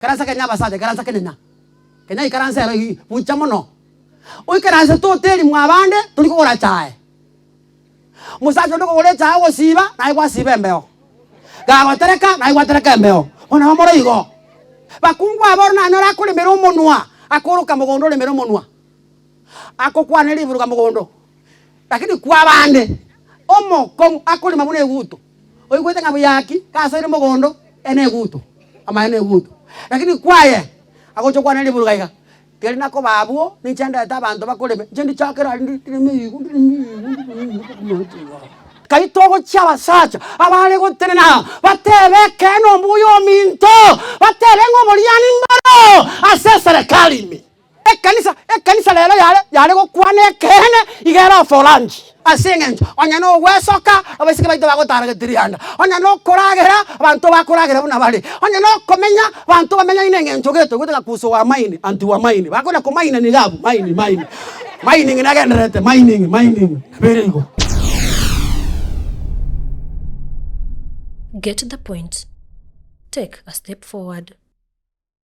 Ikaransa kenya abasacha, ikaransa kenyenya. Kenya ikaransa ero eyio bucha mono. Oikaransete hoteli mwa abande tori kogora chae. Omosacha onde okogora echae ogosiba naye gwasiba embeo. Gagotereka naye gwatereka embeo. Bono nabo more igo. Bakungu aba oro nanyore akoremera omonwa, akoroka mogondo oremere omonwa. Akokwana riburuga mogondo. Lakini kwabande, omokong'u akorema buna eguto, oigwete ng'a buya ki, gasoire mogondo, ere neguto, amaene neguto. Lakini kwaye, agocha okwana riburuga iga, keri nakoba abwo, ninche ndete abanto bakoreme, inche ndichakere aria ndireme igo, ndireme igo, ndireme igo mpaka omanyete igo. Kai togochia abasacha abare gotenena batebe ekeene ombuya ominto, batebe ng'a oboriani mboro ase eserekari ime. Ekanisa, ekanisa rero yare yare gokwana ekeene, iga ere oforangi. Ase eng'encho onye nogwesoka, abaiseke baito bagotara getirianda, onye nokoragera, abanto bakoragera buna bare, onye nokomenya, abanto bamenyaine eng'encho gete oigwete ng'a kuso wa maini, anti wa maini, bakonya komaina niga abwo, maini maini, mining nagendererete, mining mining, nabo ere igo. Get the point. Take a step forward.